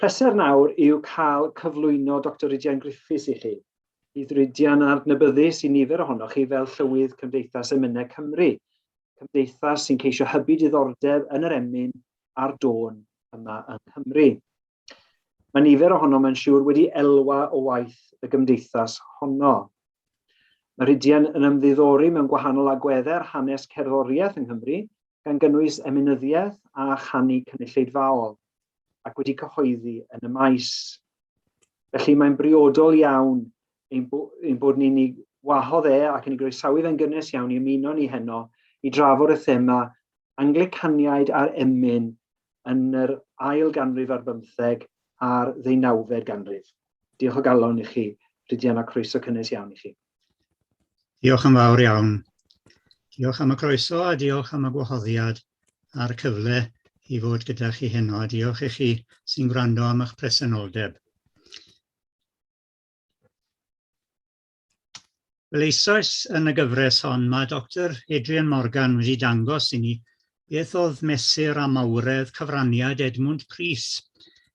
Pleser nawr yw cael cyflwyno Doctor Rhydian Griffiths i chi. Bydd Rhydian yn adnabyddus i nifer ohonoch chi fel Llywydd Cymdeithas Emynau Cymru, cymdeithas sy'n ceisio hybu diddordeb yn yr emyn a'r dôn yma yng Nghymru. Mae nifer ohonom mae'n siŵr wedi elwa o waith y gymdeithas honno. Mae Rhydian yn ymddiddori mewn gwahanol agweddau ar hanes cerddoriaeth yng Nghymru, gan gynnwys emynyddiaeth a chanu cynulleidfaol, ac wedi cyhoeddi yn y maes. Felly mae'n briodol iawn ein, bo ein bod ni'n ei wahodd e ac yn ei groesawu fe'n gynnes iawn i ymuno ni heno i drafod y thema Anglicaniaid a'r emyn yn yr ail ganrif ar bymtheg a'r ddeunawfed ganrif. Diolch o galon i chi, Rhydian, a croeso cynnes iawn i chi. Diolch yn fawr iawn. Diolch am y croeso a diolch am y gwahoddiad a'r cyfle i fod gyda chi heno a diolch i chi sy'n gwrando am eich presenoldeb. Wel, eisoes yn y gyfres hon, mae Doctor Adrian Morgan wedi dangos i ni beth oedd mesur a mawredd cyfraniad Edmwnd Prys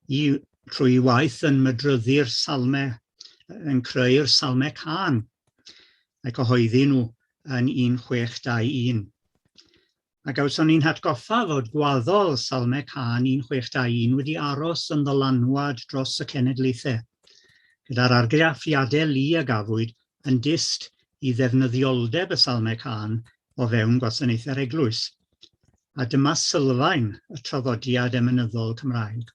i, trwy waith yn mydryddu'r salmau, yn creu'r salmau cân, a'i cyhoeddi nhw yn 1621. A gawson ni'n hatgoffa fod gwaddol Salmau Cân 1621 wedi aros yn ddylanwad dros y cenedlaethau, gyda'r argraffiadau lu a gafwyd yn dyst i ddefnyddioldeb y Salmau Cân o fewn gwasanaethau'r eglwys. A dyma sylfaen y traddodiad emynyddol Cymraeg.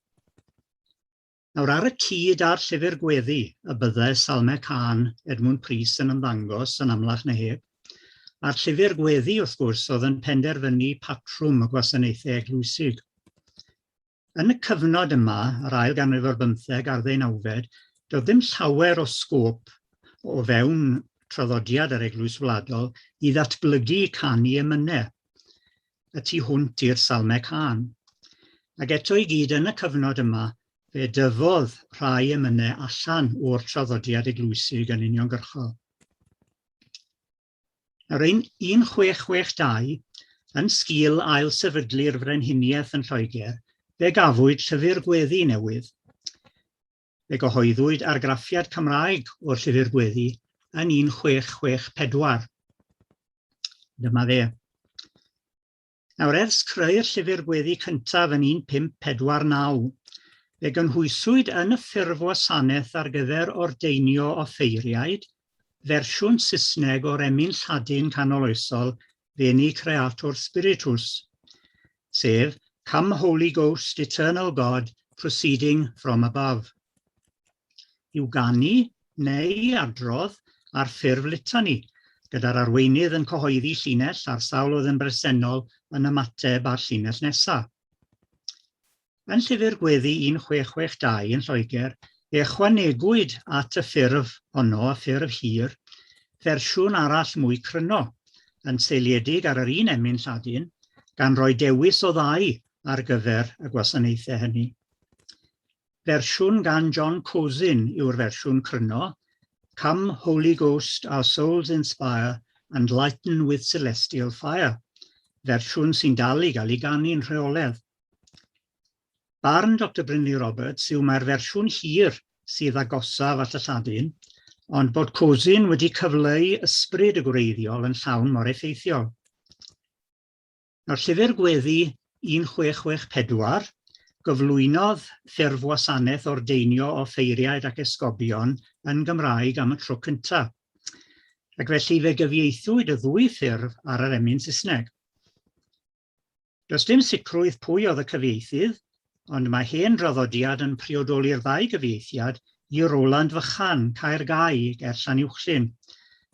Nawr, ar y cyd â'r llyfr gweddi y byddai Salmau Cân Edmwnd Prys yn ymddangos yn amlach na heb, a'r llyfr gweddi, wrth gwrs, oedd yn penderfynu patrwm y gwasanaethau eglwysig. Yn y cyfnod yma, yr ail ganrif ar bymtheg a'r ddeunawfed, doedd ddim llawer o sgôp o fewn traddodiad yr Eglwys Wladol i ddatblygu canu emynau y tu hwnt i'r Salmau Cân. Ac eto i gyd yn y cyfnod yma, fe dyfodd rhai emynau allan o'r traddodiad eglwysig yn uniongyrchol. Nawr, yn 1662, yn sgil ail sefydlu'r frenhiniaeth yn Lloegr, fe gafwyd llyfr gweddi newydd. Fe gyhoeddwyd argraffiad Cymraeg o'r llyfr gweddi yn 1664. Dyma fe. Nawr, ers creu'r llyfr gweddi cyntaf yn 1549, fe gynhwyswyd yn y ffurf wasanaeth ar gyfer ordeinio offeiriaid fersiwn Saesneg o'r emyn Lladin canoloesol Veni Creator Spiritus, sef Come Holy Ghost, Eternal God, proceeding from above. I'w ganu neu adrodd ar ffurf litany, gyda'r arweinydd yn cyhoeddi llinell a'r sawl oedd yn bresennol yn ymateb â'r llinell nesaf. Yn Llyfr Gweddi 1662 yn Lloegr, fe ychwanegwyd at y ffurf honno, y ffurf hir, fersiwn arall mwy cryno, yn seiliedig ar yr un emyn Lladin, gan roi dewis o ddau ar gyfer y gwasanaethau hynny. Fersiwn gan John Cosin yw'r fersiwn cryno, Come, Holy Ghost, our souls inspire and lighten with celestial fire, fersiwn sy'n dal i gael ei ganu'n rheoledd. Barn Doctor Brynley Roberts yw mai'r fersiwn hir sydd agosaf at y Lladin, ond bod Cosin wedi cyfleu ysbryd y gwreiddiol yn llawn mor effeithiol. Nawr, llyfr gweddi 1664 gyflwynodd ffurf wasanaeth ordeinio offeiriaid ac esgobion yn Gymraeg am y tro cyntaf, ac felly fe gyfieithwyd y ddwy ffurf ar yr emyn Saesneg. Does dim sicrwydd pwy oedd y cyfieithydd, ond mae hen draddodiad yn priodoli'r ddau gyfieithiad i Roland Fychan, Caer Gai, ger Llanuwchllyn,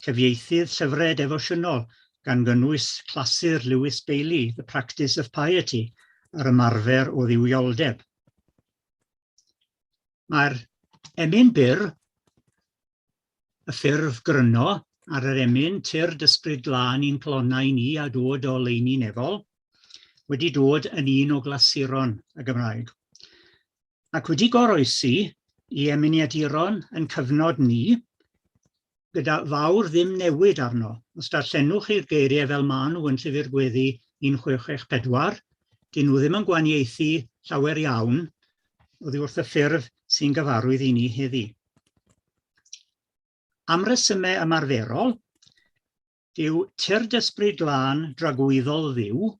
cyfieithydd llyfrau defosiynol, gan gynnwys clasur Lewis Bayly, The Practice of Piety, Yr Ymarfer o Dduwioldeb. Mae'r emyn byr y ffurf gryno ar yr emyn Tyrd Ysbryd Glân i'n calonnau ni a dod o oleuni nefol, wedi dod yn un o glasuron y Gymraeg. Ac wedi goroesi i emyniaduron yn cyfnod ni, gyda fawr ddim newid arno. Os darllenwch chi'r geiriau fel maen nhw yn Llyfr Gweddi 1664, dyn nhw ddim yn gwahaniaethu llawer iawn. oddi wrth y ffurf sy'n gyfarwydd i ni heddi. Am resymau ymarferol, dyw Tyrd Ysbryd Glân Dragwyddol Dduw,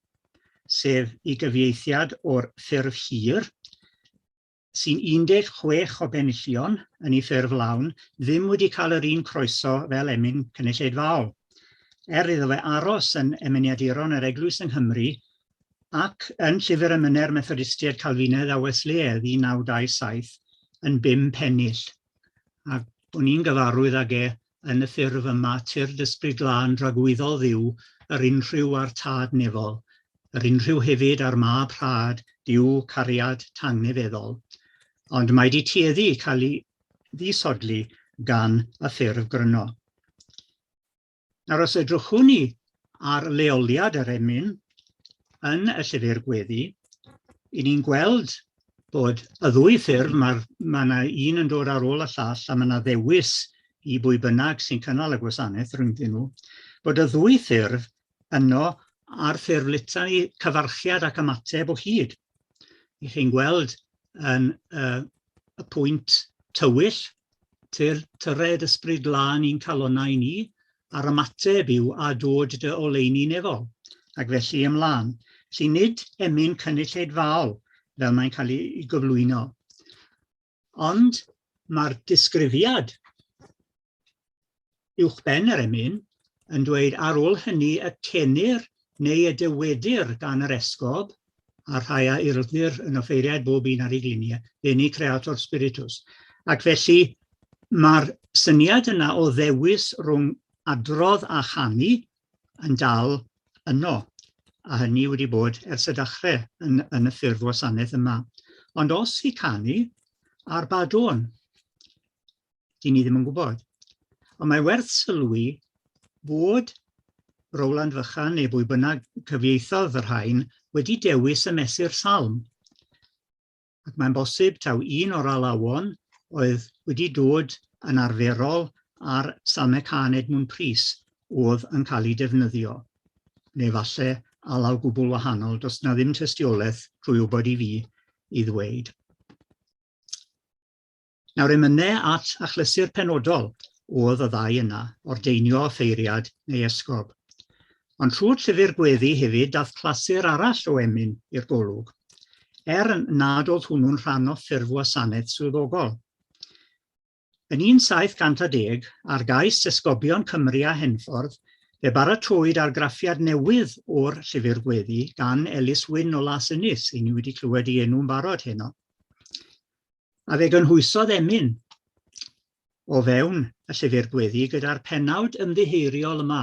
sef i gyfieithiad o'r ffurf hir, sy'n 16 o benillion yn ei ffurf lawn, ddim wedi cael yr un croeso fel emyn cynulleidfaol. Er iddo fe aros yn emyniaduron yr Eglwys yng Nghymru ac yn Llyfr Emynau'r Methodistiaid Calfinaidd a Wesleaidd 1927 yn bum pennill, ac o'n i'n gyfarwydd ag e yn y ffurf yma, Tyrd Ysbryd Glân dragwyddol Dduw, yr unrhyw a'r Tad nefol, yr unrhyw hefyd a'r Mab rhad, Duw cariad tangnefeddol. Ond mae 'di tueddu cael ei ddisodli gan y ffurf gryno. Nawr os edrychwn ni ar leoliad yr emyn yn y llyfr gweddi, i ni'n gweld bod y ddwy ffurf, mae'r, mae yna un yn dod ar ôl y llall a mae yna ddewis i bwy bynnag sy'n cynnal y gwasanaeth rhyngddyn nhw, bod y ddwy ffurf yno ar ffurf litany cyfarchiad ac ymateb o hyd. I chi'n gweld yn y pwynt tywyll, tyr, tyred ysbryd glân i'n calonnau ni, a'r ymateb yw a dod dy oleuni nefol, ac felly ymlaen. Felly nid emyn cynulleidfaol fel mae'n cael ei gyflwyno, ond mae'r disgrifiad uwchben yr emyn yn dweud ar ôl hynny y cenir neu y dywedir gan yr esgob a'r rhai a urddir yn offeiriaid bob un ar ei gliniau, veni creator spiritus. Ac felly mae'r syniad yna o ddewis rhwng adrodd a chanu yn dal yno, a hynny wedi bod ers y dechrau yn, yn y ffurf wasanaeth yma. Ond os i canu, ar ba dôn? Dyn ni ddim yn gwybod. Ond mae werth sylwi bod Rowland Fychan neu bwy bynnag cyfieithodd y rhain wedi dewis y mesur salm. Ac mae'n bosib taw un o'r alawon oedd wedi dod yn arferol ar Salmau Cân Edmwnd Prys oedd yn cael ei defnyddio. Neu falle alaw gwbl wahanol, does na ddim tystiolaeth drwy wybod i fi i ddweud. Nawr emynau at achlysur penodol oedd y ddau yna, ordeinio offeiriad neu esgob. Ond trwy'r llyfr gweddi hefyd dath clasur arall o emyn i'r golwg, er nad oedd hwnnw'n rhan o ffurf wasanaeth swyddogol. Yn 1710, ar gais esgobion Cymru a Henffordd, fe baratowyd argraffiad newydd o'r llyfr gweddi gan Ellis Wynne o Las Ynys, i ni wedi clywed ei enw'n barod heno. A fe gynhwysodd emyn o fewn y llyfr gweddi gyda'r pennawd ymddiheuriol yma,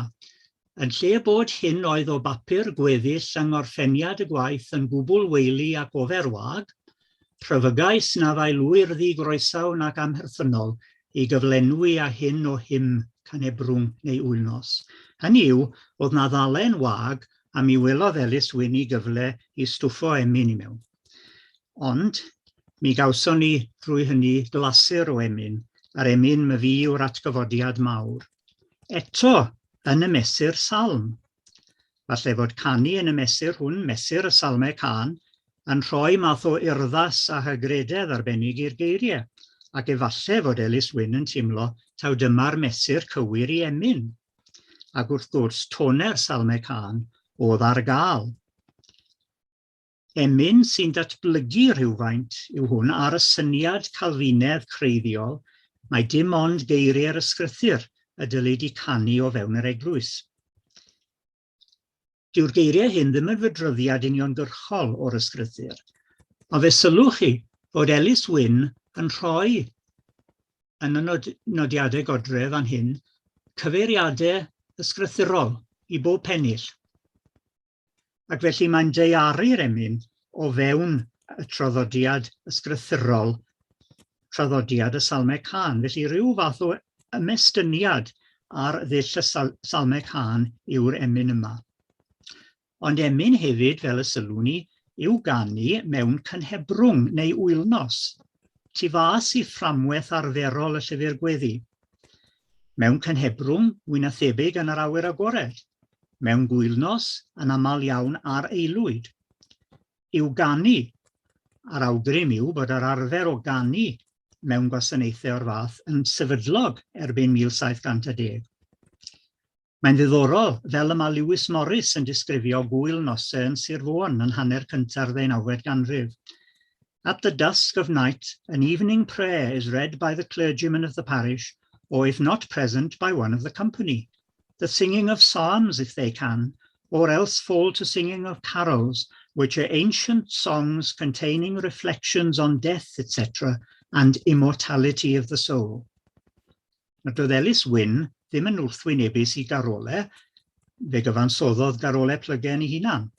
Yn lle bod hyn oedd o bapur gweddill yng ngorffeniad y gwaith yn gwbl weili ac ofer wag, rhyfygais na fai lwyr ddi-groesaw nac amherthynol i gyflenwi â hyn o hym canebrwng neu wylnos. Hynny yw, o'dd 'na ddalen wag a mi welodd Elis Wyn i gyfle i stwffo emyn i mewn. Ond mi gawson ni drwy hynny glasur o emyn, a'r emyn myfi yw'r atgyfodiad mawr. Eto, yn y mesur salm. Falle fod canu yn y mesur hwn, mesur y salmau cân, yn rhoi math o urddas a hygrededd arbennig i'r geiriau, ac efalle fod Elis Wyn yn teimlo taw dyma'r mesur cywir i emyn. Ac wrth gwrs, toner salmau cân oedd ar gael. Emyn sy'n datblygu rhywfaint yw hwn ar y syniad Calfinedd creiddiol mai dim ond geiriau'r Ysgrythur y dylid eu canu o fewn yr eglwys. Dyw'r geiriau hyn ddim yn fydryddiad uniongyrchol o'r Ysgrythur, ond fe sylwch chi fod Ellis Wynne yn rhoi yn y nod nodiadau godre fan hyn cyfeiriadau ysgrythurol i bob pennill. Ac felly mae'n daearu'r emyn o fewn y traddodiad ysgrythurol, traddodiad y Salmau Cân. Felly rhyw fath o ymestyniad ar ddull y Salmau Cân yw'r emyn yma. Ond emyn hefyd, fel y sylwn ni, i'w ganu mewn cynhebrwng neu wylnos, tu fas i fframwaith arferol y llyfr gweddi. Mewn cynhebrwng, mwy na thebyg yn yr awyr agored, mewn gwylnos, yn aml iawn ar aelwyd. I'w ganu. A'r awgrym yw bod yr arfer o ganu mewn gwasanaethau o'r fath yn sefydlog erbyn 1710. Mae'n ddiddorol, fel y mae Lewis Morris yn disgrifio gŵyl nose yn Sir Fôn yn hanner cynta'r ddeunawfed ganrif. At the dusk of night, an evening prayer is read by the clergyman of the parish, or if not present, by one of the company. The singing of psalms, if they can, or else fall to singing of carols, which are ancient songs containing reflections on death, etc., and immortality of the soul. Nawr, doedd Ellis Wynne ddim yn wrthwynebus i garolau, fe gyfansoddodd garolau plygen ei hunan.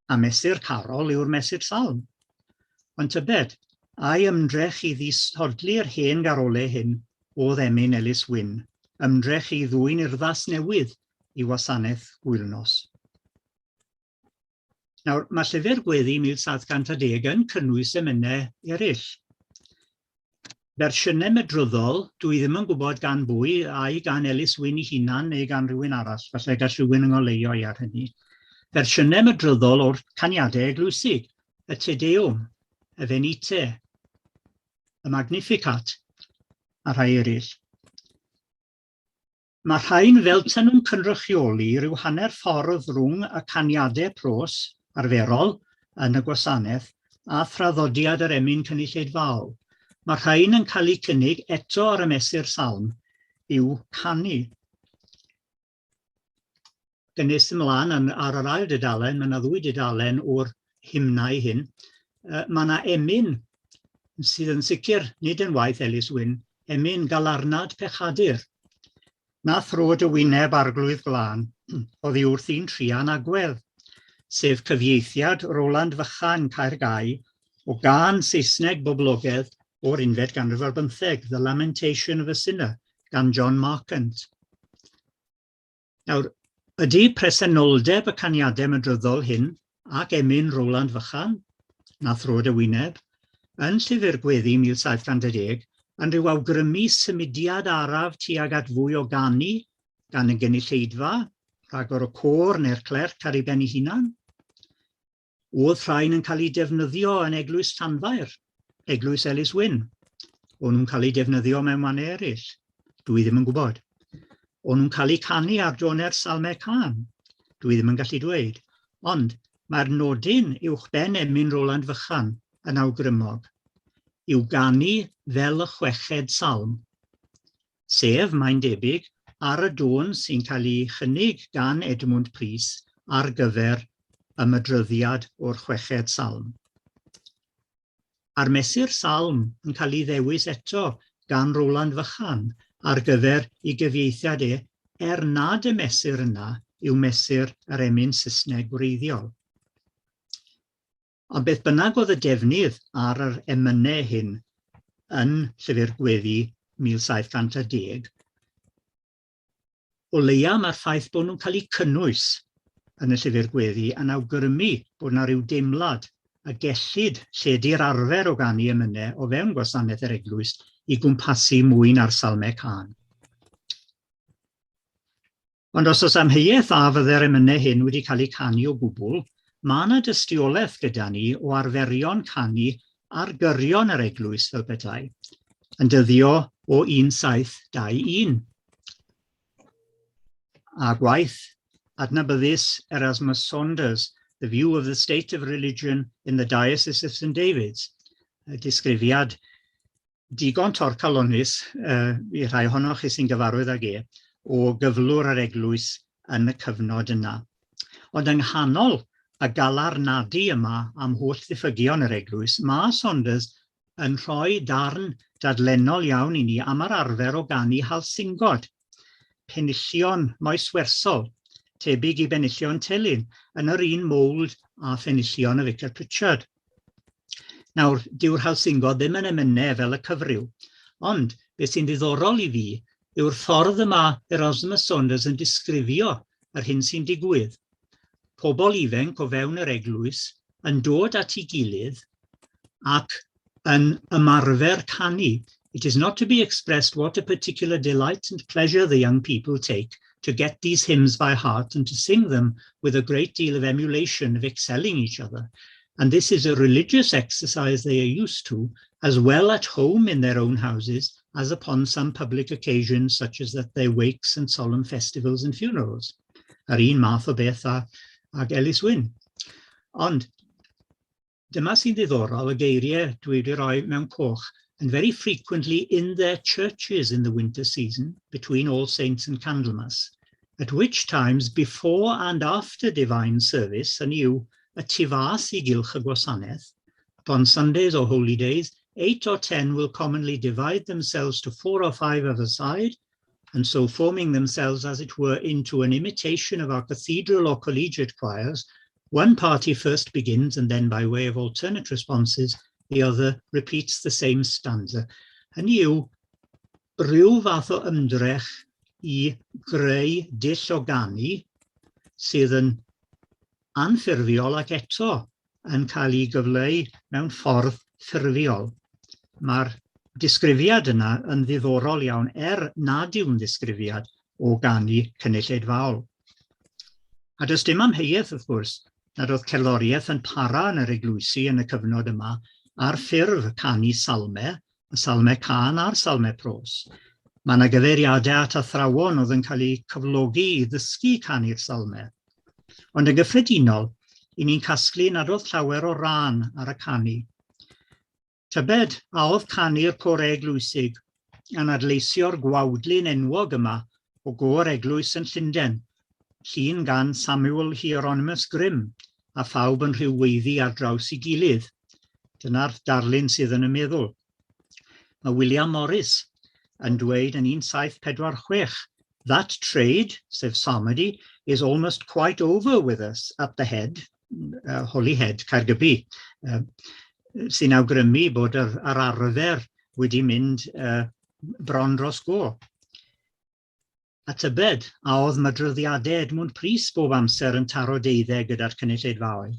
A mesur carol yw'r mesur salm. Ond tybed, ai ymdrech i ddisodli'r hen garolau hyn oedd emyn Ellis Wynne, ymdrech i ddwyn urddas newydd i wasanaeth gwylnos? Nawr, mae llyfr gweddi 1710 yn cynnwys emynau eraill. Fersiynau mydryddol, dwi ddim yn gwybod gan bwy, ai gan Ellis Wynne ei hunan neu gan rhywun arall, falle gall rhywun yng ngoleuo i ar hynny. Fersiynau mydryddol o'r caniadau eglwysig, y Te Deum, y Venite, y Magnificat, a rhai eraill. Mae rhain fel taen nhw'n cynrychioli rhyw hanner ffordd rhwng y caniadau prose arferol yn y gwasanaeth a thraddodiad yr emyn cynulleidfaol. Mae rhain yn cael eu cynnig eto ar y mesur salm i'w canu. Yn nes ymlaen yn, ar yr ail dudalen, mae yna ddwy dudalen o'r hymnau hyn. Mae yna emyn sydd yn sicr nid yn waith Ellis Wynne, emyn galarnad pechadur. Na thro dy wyneb arglwydd glân, oddi wrth un truan agwedd, sef cyfieithiad Roland Fychan Caergau o gân Saesneg boblogaidd o'r unfed ganrif ar bymtheg, The Lamentation of a Sinner, gan John Markant. Nawr, ydy presenoldeb y caniadau mydryddol hyn ac emyn Roland Fychan, na throd y wyneb, yn Llyfr Gweddi 1710 yn rhyw awgrymu symudiad araf tuag at fwy o ganu gan y gynulleidfa, rhagor o côr neu'r clerc ar ei ben ei hunan? Oedd rhain yn cael eu defnyddio yn Eglwys Llanfair, Eglwys Ellis Wynne? O'n nhw'n cael eu defnyddio mewn mannau eraill? Dwi ddim yn gwybod. O'n nhw'n cael eu canu ar doner Salmau Cân? Dwi ddim yn gallu dweud. Ond mae'r nodyn uwchben emyn Roland Fychan yn awgrymog i'w ganu fel y chweched salm. Sef, mae'n debyg, ar y dôn sy'n cael ei chynnig gan Edmwnd Prys ar gyfer y mydryddiad o'r chweched salm. A'r mesur salm yn cael ei ddewis eto gan Roland Fychan ar gyfer ei gyfieithiad e, er nad y mesur yna yw mesur yr emyn Saesneg gwreiddiol. Ond beth bynnag oedd y defnydd ar yr emynau hyn yn Llyfr Gweddi 1710, o leia mae'r ffaith bod nhw'n cael eu cynnwys yn y Llyfr Gweddi yn awgrymu bod yna rhyw deimlad y gellid lledu'r arfer o ganu emynau o fewn gwasanaeth yr eglwys i gwmpasu mwy na'r salmau cân. Ond os oes amheuaeth a fydde'r emynau hyn wedi cael eu canu o gwbl, mae yna dystiolaeth gyda ni o arferion canu ar gyrion yr eglwys fel petai, yn dyddio o 1721. A gwaith adnabyddus Erasmus Saunders, The View of the State of Religion in the Diocese of St David's, y disgrifiad digon torcalonnus uh, i rhai ohonoch chi sy'n gyfarwydd ag e, o gyflwr yr eglwys yn y cyfnod yna. Ond yng nghanol y galarnadu yma am holl ddiffygion yr eglwys, mae Saunders yn rhoi darn dadlennol iawn i ni am yr arfer o ganu halsingod, penillion moeswersol, tebyg i benillion telyn, yn yr un mowld â phenillion y Vicar Pritchard. Nawr, dyw'r halsingod ddim yn emynau fel y cyfryw, ond beth sy'n ddiddorol i fi yw'r ffordd y mae Erasmus Saunders yn disgrifio yr hyn sy'n digwydd. Pobl ifanc o fewn yr eglwys yn dod at ei gilydd ac yn ymarfer canu. It is not to be expressed what a particular delight and pleasure the young people take to get these hymns by heart and to sing them with a great deal of emulation of excelling each other. And this is a religious exercise they are used to, as well at home in their own houses, as upon some public occasions such as at their wakes and solemn festivals and funerals. Yr un math o beth â, ag Ellis Wynne. Ond dyma sy'n ddiddorol, y geiriau dwi wedi rhoi mewn coch, and very frequently in their churches in the winter season, between All Saints and Candlemas, at which times before and after divine service, hynny yw y tu fas i gylch y gwasanaeth, upon Sundays or holy days, 8 or 10 will commonly divide themselves to 4 or 5 of a side, and so forming themselves, as it were, into an imitation of our cathedral or collegiate choirs, one party first begins, and then by way of alternate responses, the other repeats the same stanza. Hynny yw, rhyw fath o ymdrech i greu dull o ganu sydd yn anffurfiol ac eto yn cael ei gyfleu mewn ffordd ffurfiol. Mae'r disgrifiad yna yn ddiddorol iawn, er nad yw'n ddisgrifiad o ganu cynulleidfaol. A does dim amheuaeth, wrth gwrs, nad oedd cerddoriaeth yn para yn yr eglwysi yn y cyfnod yma ar ffurf canu salmau, y salmau cân a'r salmau pros. Mae yna gyfeiriadau at athrawon oedd yn cael eu cyflogi i ddysgu canu'r salmau. Ond yn gyffredinol, i ni'n casglu nad oedd llawer o ran ar y canu. Tybed a oedd canu'r côr eglwysig yn adleisio'r gwawdlun enwog yma o gôr eglwys yn Llundain, llun gan Samuel Hieronymus Grimm, a phawb yn rhyw weiddi ar draws ei gilydd. Dyna'r darlun sydd yn y meddwl. Mae William Morris yn dweud yn 1746, That trade, sef psalmody, is almost quite over with us at the head, Holyhead, Caergybi, sy'n awgrymu bod yr, yr arfer wedi mynd bron dros go. A tybed, a oedd mydroddiadau Edmwnd Prys bob amser yn taro deuddeg gyda'r cynulleidfaoedd?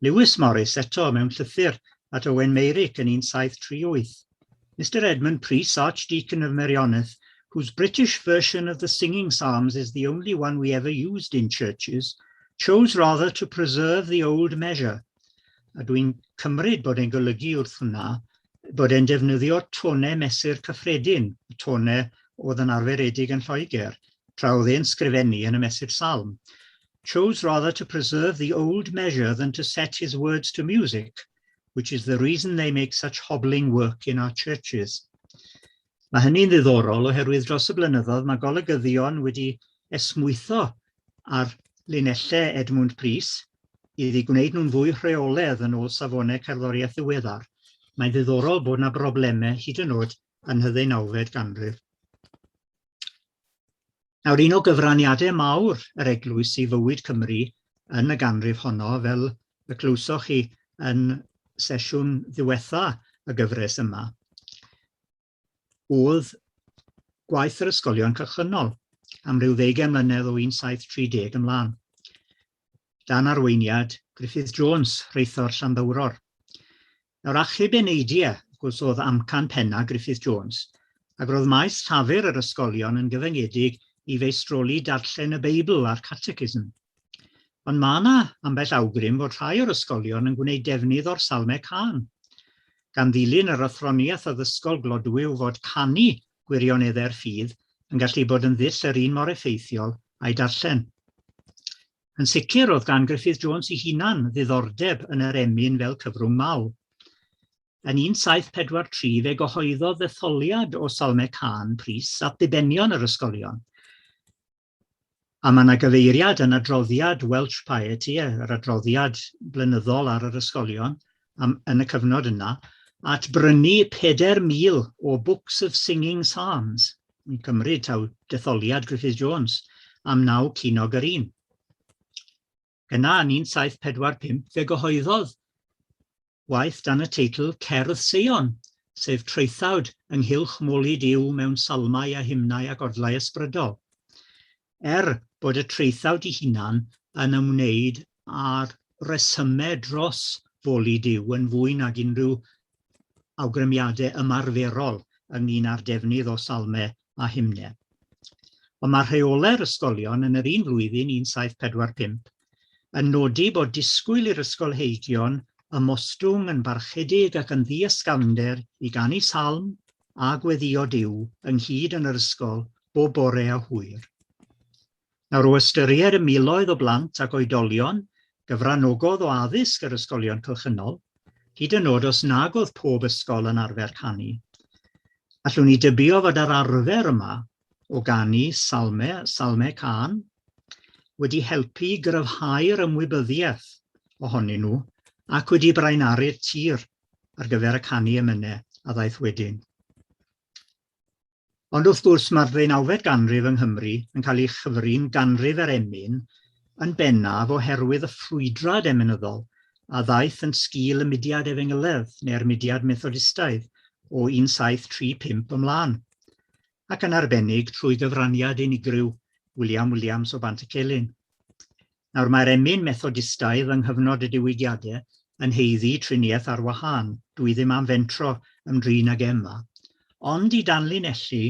Lewis Morris eto mewn llythyr at Owen Meyrick yn 1738. Mr Edmund Prys, Archdeacon of Merioneth, whose British version of the singing psalms is the only one we ever used in churches, chose rather to preserve the old measure. A dwi'n cymryd bod e'n golygu wrth hwnna bod e'n defnyddio tonau mesur cyffredin, y tonau oedd yn arferedig yn Lloegr, tra oedd e'n sgrifennu yn y mesur salm. Chose rather to preserve the old measure than to set his words to music, which is the reason they make such hobbling work in our churches. Mae hynny'n ddiddorol oherwydd dros y blynyddoedd mae golygyddion wedi esmwytho ar linellau Edmund Prys iddi gwneud nhw'n fwy rheoledd yn ôl safonau cerddoriaeth ddiweddar. Mae'n ddiddorol bod yna broblemau hyd yn oed yn y ddeunawfed ganrif. Nawr, un o gyfraniadau mawr yr eglwys i fywyd Cymru yn y ganrif honno, fel y clywsoch chi yn sesiwn ddiwetha y gyfres yma, oedd gwaith yr ysgolion cychwynnol am ryw ddeugain mlynedd o 1730 ymlaen, dan arweiniad Griffith Jones, rheithor Llanddowror. Nawr, achub eneidiau, wrth gwrs, oedd amcan penna Griffith Jones, ac roedd maes llafur yr ysgolion yn gyfyngedig i feistroli darllen y Beibl a'r Catechism. Ond mae yna ambell awgrym fod rhai o'r ysgolion yn gwneud defnydd o'r Salmau Cân, gan ddilyn yr athroniaeth addysgol glodwiw fod canu gwirioneddau'r ffydd yn gallu bod yn ddull yr un mor effeithiol â'i darllen. Yn sicr, roedd gan Griffith Jones ei hunan ddiddordeb yn yr emyn fel cyfrwng mawl. Yn 1743 fe gyhoeddodd ddetholiad o Salmau Cân Prys at ddibenion yr ysgolion. A mae yna gyfeiriad yn adroddiad Welsh Piety, yr adroddiad blynyddol ar yr ysgolion am, yn y cyfnod yna, at brynu 4,000 o Books of Singing Psalms. Yn cymryd taw detholiad Griffith Jones am naw ceiniog yr un. Yna yn 1745 fe gyhoeddodd waith dan y teitl Cerdd Seion, sef traethawd ynghylch moli Duw mewn salmau a hymnau ac odlau ysbrydol. Er bod y traethawd ei hunan yn ymwneud â'r resymau dros foli Duw yn fwy nag unrhyw awgrymiadau ymarferol ynglŷn â'r defnydd o salmau a hymnau. Ond mae rheolau'r ysgolion yn yr un flwyddyn, 1745, yn nodi bod disgwyl i'r ysgolheigion ymostwng yn barchedig ac yn ddiysgafnder i ganu salm a gweddïo Duw ynghyd yn yr ysgol bob bore a hwyr. Nawr, o ystyried y miloedd o blant ac oedolion gyfranogodd o addysg yr ysgolion cylchynol, hyd yn oed os nag oedd pob ysgol yn arfer canu, allwn ni dybio fod yr arfer yma o ganu salme, salme cân, wedi helpu i gryfhau'r ymwybyddiaeth ohonyn nhw ac wedi braenaru'r tir ar gyfer y canu emynau a ddaeth wedyn. Ond wrth gwrs mae'r ddeunawfed ganrif yng Nghymru yn cael ei chyfri'n ganrif yr emyn yn bennaf oherwydd y ffrwydrad emynyddol a ddaeth yn sgil y mudiad efengyledd neu'r mudiad Methodistaidd o 1735 ymlaen. ac yn arbennig trwy gyfraniad unigryw William Williams o Bantycelyn. Nawr mae'r emyn Methodistaidd yng nghyfnod y Diwygiadau yn haeddu triniaeth ar wahân, dwi ddim am fentro ymdrin ag e yma, ond i danlinellu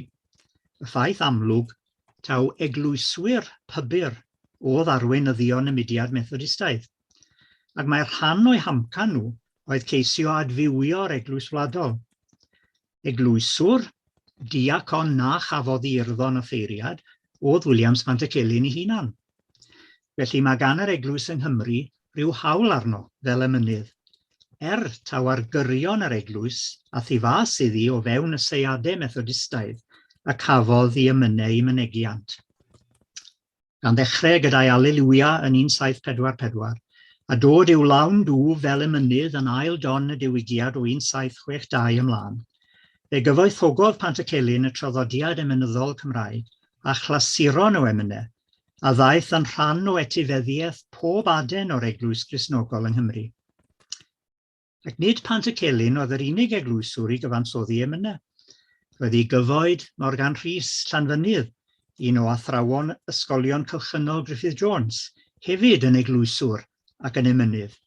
y ffaith amlwg taw eglwyswyr pybyr o'dd arweinyddion y mudiad Methodistaidd, ac mae rhan o'u hamcan nhw oedd ceisio adfywio'r Eglwys Wladol. Eglwyswr, diacon na chafodd ei urddo'n offeiriad, oedd Williams Pantycelyn ei hunan. Felly mae gan yr eglwys yng Nghymru ryw hawl arno fel emynydd, er taw ar gyrion yr eglwys a thu fas iddi o fewn y seiadau Methodistaidd y cafodd ei emynau eu mynegiant. gan ddechrau gyda'i Aleliwia yn 1744, a dod i'w lawn dwf fel emynydd yn ail don y diwygiad o 1762 ymlaen. Fe gyfoethogodd Pantycelyn y traddodiad emynyddol Cymraeg â chlasuron o emynau, a ddaeth yn rhan o etifeddiaeth pob aden o'r Eglwys Gristnogol yng Nghymru. Ac nid Pantycelyn oedd yr unig eglwyswr i gyfansoddi emynau. Roedd ei gyfoed, Morgan Rhys, Llanfynydd, un o athrawon ysgolion cylchynol Griffith Jones, hefyd yn eglwyswr ac yn emynydd,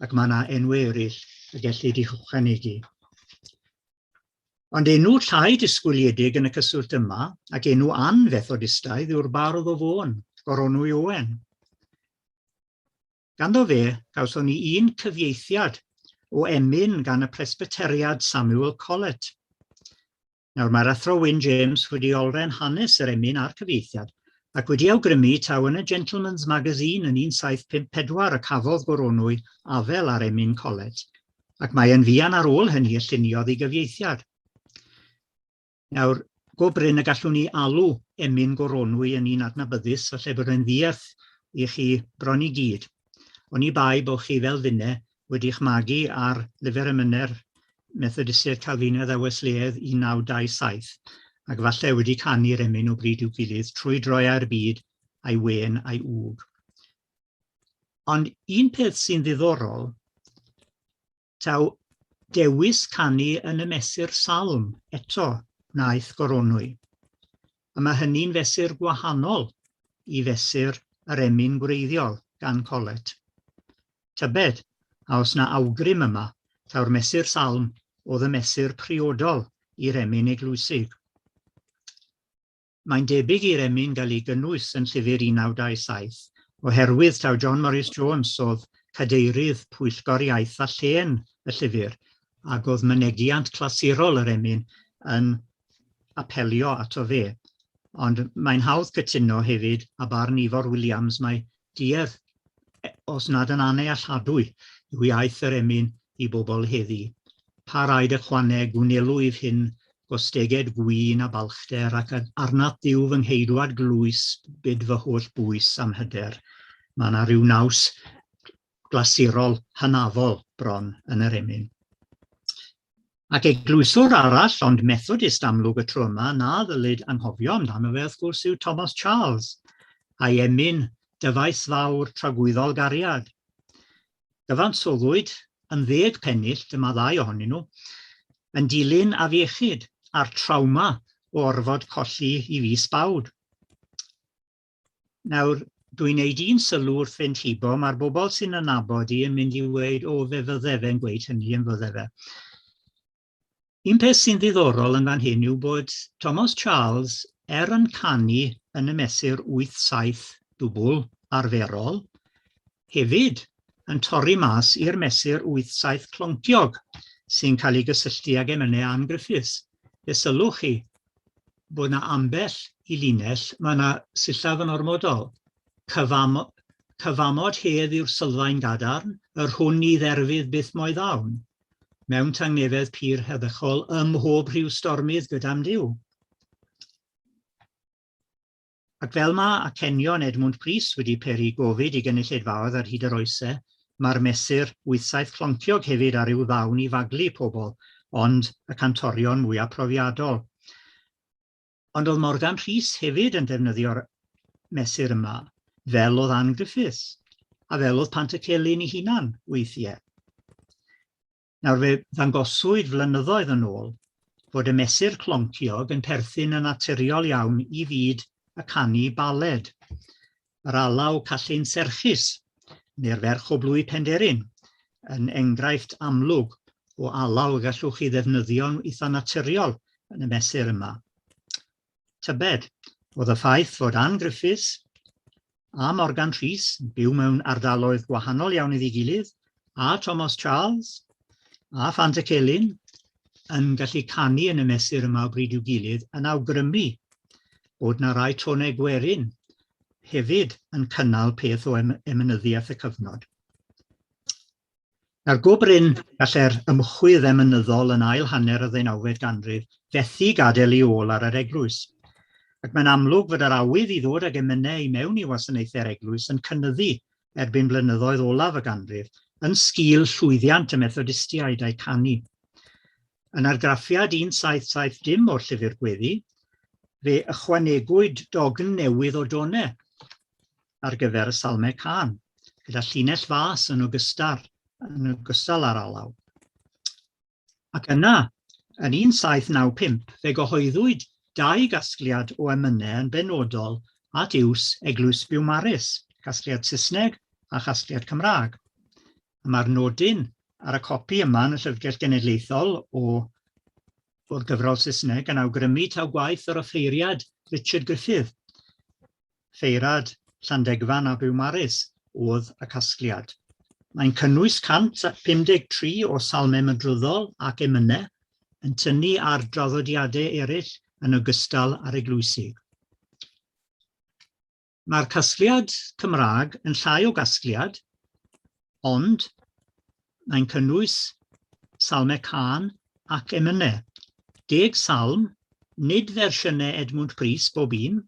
ac mae yna enwau eraill y gellid eu hychwanegu. Ond enw llai disgwyliedig yn y cyswllt yma, ac enw an-Fethodistaidd, yw'r bardd o Fôn, Goronwy Owen. Ganddo fe, gawson ni un cyfieithiad o emyn gan y Presbyteriad Samuel Collett. Nawr, mae'r Athro Wyn James wedi olrhain hanes yr emyn a'r cyfieithiad, ac wedi awgrymu taw yn y Gentleman's Magazine yn 1754 y cafodd Goronwy afel ar emyn Collett, ac mae yn fuan ar ôl hynny y lluniodd ei gyfieithiad. Nawr, go brin y gallwn ni alw emyn Goronwy yn un adnabyddus, falle bod e'n ddiarth i chi bron i gyd. Oni bai bod chi fel finne wedi'ch magu ar lyfr emynau'r Methodistiaid Calfinaidd a Wesleyaidd 1927, ac falle wedi canu'r emyn o bryd i'w gilydd trwy droiau'r byd a'i wên a'i wg. Ond un peth sy'n ddiddorol Taw dewis canu yn y mesur salm eto wnaeth Goronwy. A mae hynny'n fesur gwahanol i fesur yr emyn gwreiddiol gan Collett. Tybed a oes 'na awgrym yma taw'r mesur salm oedd y mesur priodol i'r emyn eglwysig. Mae'n debyg i'r emyn gael ei gynnwys yn llyfr 1927, oherwydd taw John Morris Jones oedd cadeirydd Pwyllgor Iaith a Llên y llyfr, ac oedd mynegiant clasurol yr emyn yn apelio ato fe. Ond mae'n hawdd cytuno hefyd â barn Ifor Williams mai Duedd, os nad yn annealladwy, yw iaith yr emyn i bobl heddi. Pa raid ychwaneg wnelwyf hyn, gosteged gwin a balchder, ac arnat Dduw fy ngheidwad glwys, bid fy holl bwys a'm hyder. Mae yna ryw naws glasurol hynafol bron yn yr emyn. Ac eglwyswr arall, ond Methodist amlwg y tro yma, na ddylid anghofio amdano fe wrth gwrs yw Thomas Charles, a'i emyn Dyfais Fawr Tragwyddol Gariad. Gyfansoddwyd yn ddeg pennill, dyma ddau ohonyn nhw, yn dilyn afiechyd a'r trawma o orfod colli i fys bawd. Nawr, dwi'n neud un sylw wrth fynd hibo, mae'r bobl sy'n y nabod i yn mynd i weud, o, fe fydde fe'n gweud hynny, yn fydde fe. Un peth sy'n ddiddorol yn fan hyn yw bod Thomas Charles, er yn canu yn y mesur 8-7 dwbl arferol, hefyd yn torri mas i'r mesur 8-7 clonciog sy'n cael ei gysylltu ag emynau Ann Griffiths. Fe sylwch chi bod 'na ambell i linell, mae 'na sillaf yn ormodol. Cyfam, cyfamod hedd yw'r sylfaen gadarn, yr hwn ni dderfydd byth mo'i ddawn. Mewn tangnefedd pur heddychol ym mhob rhyw stormydd gyda'm Duw. Ac fel mae acenion Edmwnd Prys wedi peri gofid i gynulleidfaoedd ar hyd yr oese, mae'r mesur wythsaith clonciog hefyd ar ryw ddawn i faglu pobl, ond y cantorion mwyaf profiadol. Ond oedd Morgan Rhys hefyd yn defnyddio'r mesur yma, fel oedd Ann Griffiths, a fel oedd Pantycelyn ei hunan weithiau. Nawr fe ddangoswyd flynyddoedd yn ôl fod y mesur clonciog yn perthyn yn naturiol iawn i fyd y canu baled. Yr alaw Callun Serchus, neu'r Ferch o Blwy Penderyn, yn enghraifft amlwg o alaw y gallwch chi ddefnyddio'n eitha naturiol yn y mesur yma. Tybed, oedd y ffaith fod Ann Griffiths a Morgan Rhys yn byw mewn ardaloedd gwahanol iawn iddi gilydd, a Thomas Charles a Phant y Celyn yn gallu canu yn y mesur yma o bryd i'w gilydd yn awgrymu bod na rai tonau gwerin hefyd yn cynnal peth o emynyddiaeth y cyfnod. Nawr, go brin gallai'r ymchwydd emynyddol yn ail hanner y ddeunawfed ganrif fethu gadael ei ôl ar yr eglwys. Ac mae'n amlwg fod yr awydd i ddod ag emynau i mewn i wasanaethau'r eglwys yn cynyddu erbyn blynyddoedd olaf y ganrif, yn sgil llwyddiant y Methodistiaid a'u canu. Yn argraffiad 1770 o'r Llyfr Gweddi, fe ychwanegwyd dogn newydd o donau ar gyfer y Salmau Cân, gyda llinell fas yn ogystal, yn ogystal â'r alaw. Ac yna, yn 1795, fe gyhoeddwyd dau gasgliad o emynau yn benodol at iws Eglwys Biwmaris, casgliad Saesneg a chasgliad Cymraeg. A mae'r nodyn ar y copi yma yn y Llyfrgell Genedlaethol o o'r gyfrol Saesneg yn awgrymu taw gwaith yr offeiriad Richard Griffith, Ffeirad, Llandegfan a Biwmaris oedd y casgliad. Mae'n cynnwys 153 o salmau mydryddol ac emynau, yn tynnu ar draddodiadau eraill yn ogystal â'r eglwysig. Mae'r casgliad Cymraeg yn llai o gasgliad, ond mae'n cynnwys salmau cân ac emynau. Deg salm, nid fersiynau Edmwnd Prys bob un,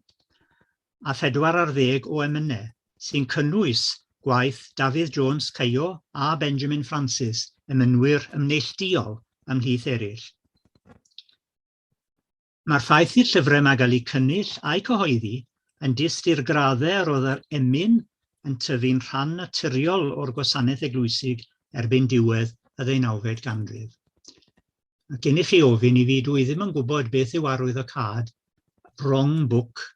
a phedwar ar ddeg o emynau, sy'n cynnwys gwaith Dafydd Jones Caio a Benjamin Francis, emynwyr ymneillduol ymhlith eraill. Mae'r ffaith i'r llyfrau 'ma gael eu cynnull a'u cyhoeddi yn dyst i'r graddau yr oedd yr emyn yn tyfu'n rhan naturiol o'r gwasanaeth eglwysig erbyn diwedd y ddeunawfed ganrif. Ac cyn i chi ofyn i fi, dw i ddim yn gwybod beth yw arwyddocâd wrong book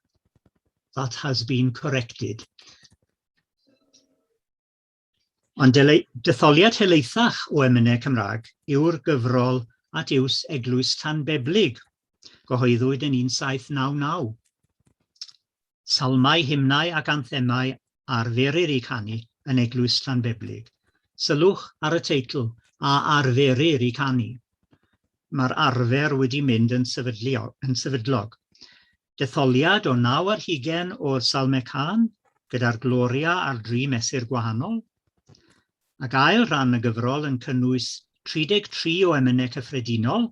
that has been corrected. Ond detholiad helaethach o emynau Cymraeg yw'r gyfrol at iws Eglwys Llanbeblig, gyhoeddwyd yn 1799. Salmau, hymnau ac anthemau a arferir eu canu yn Eglwys Llanbeblig. Sylwch ar y teitl, a arferir eu canu. Mae'r arfer wedi mynd yn sefydlog. Detholiad o naw ar hugain o'r Salmau Cân, gyda'r Gloria ar dri mesur gwahanol, ac ail ran y gyfrol yn cynnwys 33 o emynau cyffredinol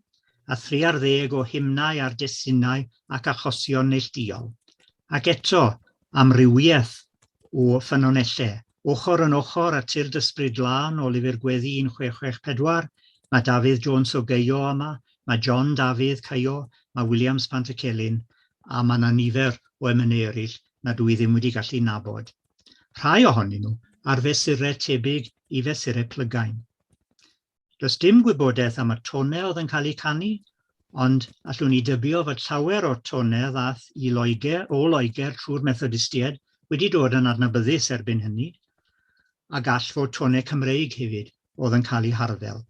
a thri ar ddeg o hymnau ar destunau ac achosion neillduol, ac eto amrywiaeth o ffynonellau, ochr yn ochr â Tyrd Ysbryd Glân o Lyfr Gweddi 1664, mae Dafydd Jones o Gaio yma, mae John Dafydd Caio, mae Williams Pantycelyn, a mae 'na nifer o emynau eraill nad dw i ddim wedi gallu nabod. Rhai ohonyn nhw ar fesurau tebyg i fesurau plygain. Does dim gwybodaeth am y tonau oedd yn cael eu canu, ond allwn ni dybio fod llawer o'r tonau ddaeth i Loegr, o Loegr trwy'r Methodistiaid wedi dod yn adnabyddus erbyn hynny, a gall fod tonau Cymreig hefyd oedd yn cael eu harddel.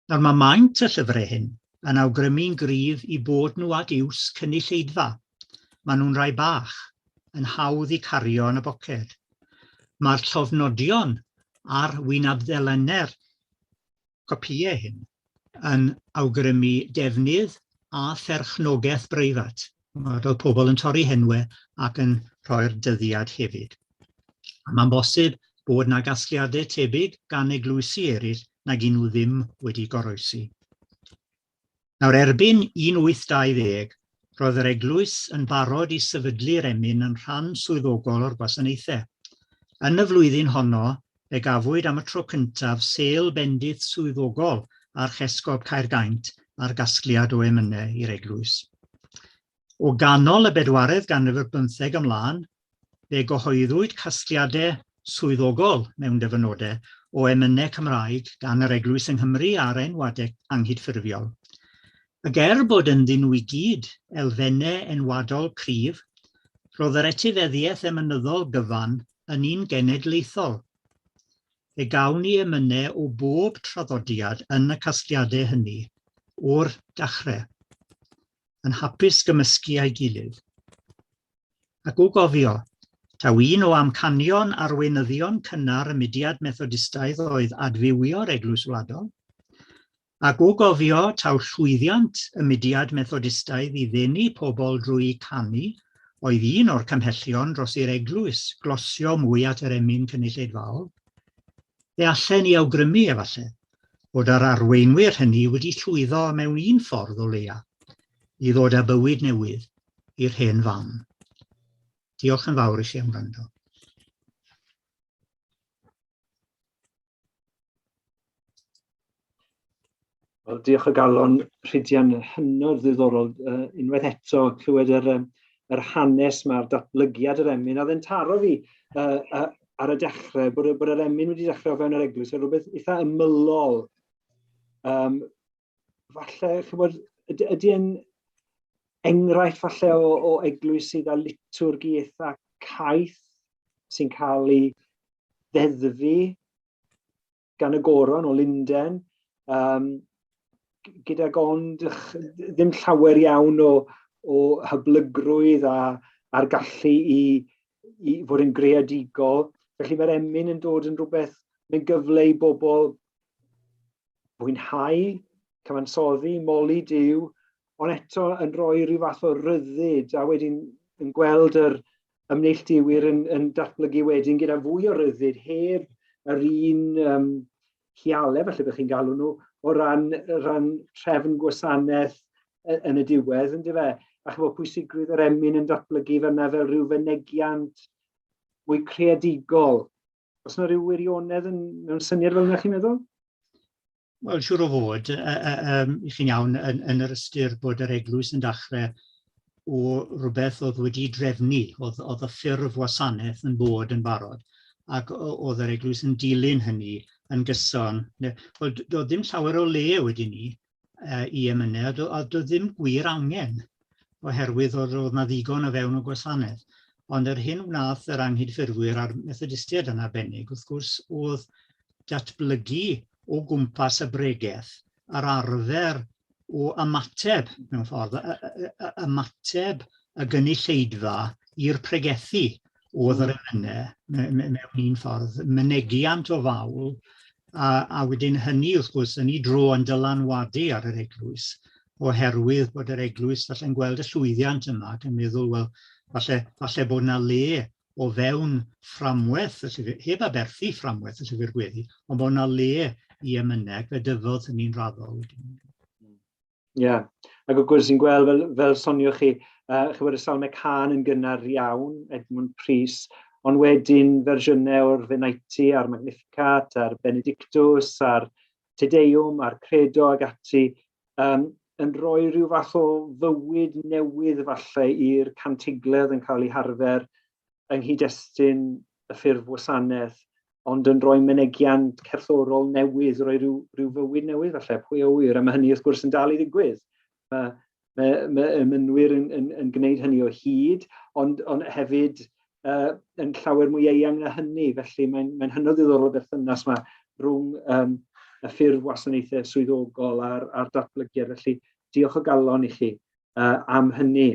Nawr mae maint y llyfrau hyn yn awgrymu'n gryf i bod nhw at iws cynulleidfa. Maen nhw'n rai bach, yn hawdd i cario yn y boced. Mae'r llofnodion ar wynabddelennau'r copïau hyn yn awgrymu defnydd a pherchnogaeth breifat. Roedd pobl yn torri henwe ac yn rhoi'r dyddiad hefyd. A mae'n bosib bod na gasgliadau tebyg gan eglwysi eraill nag un nhw ddim wedi goroesi. Nawr erbyn 1820, roedd yr eglwys yn barod i sefydlu'r emyn yn rhan swyddogol o'r gwasanaethau. Yn y flwyddyn honno, fe gafwyd am y tro cyntaf sêl bendith swyddogol Archesgob Caergaint ar gasgliad o emynau i'r eglwys. O ganol y bedwaredd ganrif ar bymtheg ymlaen, fe gyhoeddwyd casgliadau swyddogol, mewn dyfynodau, o emynau Cymraeg gan yr Eglwys yng Nghymru a'r enwadau anghydffurfiol. Ac er bod ynddyn nhw i gyd elfennau enwadol cryf, roedd yr etifeddiaeth emynyddol gyfan yn un genedlaethol. Fe gawn ni emynau o bob traddodiad yn y casgliadau hynny o'r dechrau, yn hapus gymysgu â'i gilydd. Ac o gofio, taw un o amcanion arweinyddion cynnar y mudiad Methodistaidd oedd adfywio'r Eglwys Wladol, ac o gofio taw llwyddiant y mudiad Methodistaidd i ddenu pobl drwy'u canu oedd un o'r cymhellion dros i'r eglwys glosio mwy at yr emyn cynulleidfaol, fe allen ni awgrymu, efallai, bod yr arweinwyr hynny wedi llwyddo mewn un ffordd o leia' i ddod â bywyd newydd i'r hen fam. Diolch yn fawr i chi am wrando. Wel, diolch o galon, Rhydian, hynod ddiddorol unwaith eto clywed yr, yr hanes mae'r datblygiad yr emyn, a dde'n taro fi ar y dechrau, bod, bod yr emyn wedi dechrau o fewn yr eglwys, a rhywbeth eitha ymylol. Um, falle, chybod, ydy, ydy e'n enghraifft falle o, o eglwys sydd â litwrgi eitha caeth, sy'n cael ei ddeddfu gan y goron o Lunden, um, gydag ond ddim llawer iawn o, o hyblygrwydd a, a'r gallu i, i fod yn greadigol. Felly mae'r emyn yn dod yn rhywbeth, mae'n gyfle i bobl fwynhau, cyfansoddi, moli Duw, ond eto yn rhoi rhyw fath o ryddid a wedyn yn gweld yr ymneilltuwyr yn, yn datblygu wedyn gyda fwy o ryddid heb yr un um, hiale, falle bych chi'n galw nhw, o ran, ran trefn gwasanaeth yn y diwedd, yn dyfe? A chymod, pwysigrwydd yr emyn yn datblygu fyna fel rhyw fynegiant mwy creadigol. Os yna rhyw wirionedd yn, mewn syniad fel yna, chi'n meddwl? Wel, siŵr o fod, um, i chi'n iawn, yn, yn yr ystyr bod yr eglwys yn dachrau o rhywbeth oedd wedi drefnu, oedd, oedd y ffurf wasanaeth yn bod yn barod, ac oedd yr eglwys yn dilyn hynny yn gyson. Wel, doedd ddim llawer o le wedyn ni i emynau, a doedd ddim gwir angen, oherwydd oedd, oedd 'na ddigon o fewn y gwasanaeth. Ond yr hyn wnaeth yr anghydffurfwyr a'r Methodistiaid yn arbennig, wrth gwrs, oedd datblygu o gwmpas y bregeth yr arfer o ymateb, mewn ffordd, ymateb y gynulleidfa i'r pregethu oedd yr emynau mewn un ffordd, mynegiant o fawl, a, a wedyn hynny wrth gwrs yn ei dro yn dylanwadu ar yr eglwys, oherwydd bod yr eglwys falle'n gweld y llwyddiant yma ac yn meddwl, wel, falle, falle bod yna le o fewn fframwaith y llyfr, heb aberthu fframwaith y llyfr gweddi, ond bod yna le i emynau, ac fe dyfodd hynny'n raddol wedyn. Ie, yeah. ac wrth gwrs ni'n gweld, fel, fel sonioch chi, chybod y Salmau Cân yn gynnar iawn, Edmund Prys, ond wedyn fersiynau o'r Fenaiti a'r Magnificat a'r Benedictus a'r Te Deum a'r Credo ag ati, um, yn rhoi rhyw fath o fywyd newydd falle i'r cantigledd yn cael ei harfer yng nghyd-destun y ffurf wasanaeth, ond yn rhoi mynegiant cerddorol newydd, rhoi rhyw, rhyw fywyd newydd falle, pwy a ŵyr, a mae hynny wrth gwrs yn dal i ddigwydd. Mae, mae, mae emynwyr yn, yn, yn gwneud hynny o hyd, ond, ond hefyd uh, yn llawer mwy eang na hynny, felly mae'n mae hynod ddiddorol y berthynas yma rhwng um, y ffurf wasanaethau swyddogol a'r, a'r datblygiad, felly diolch o galon i chi uh, am hynny.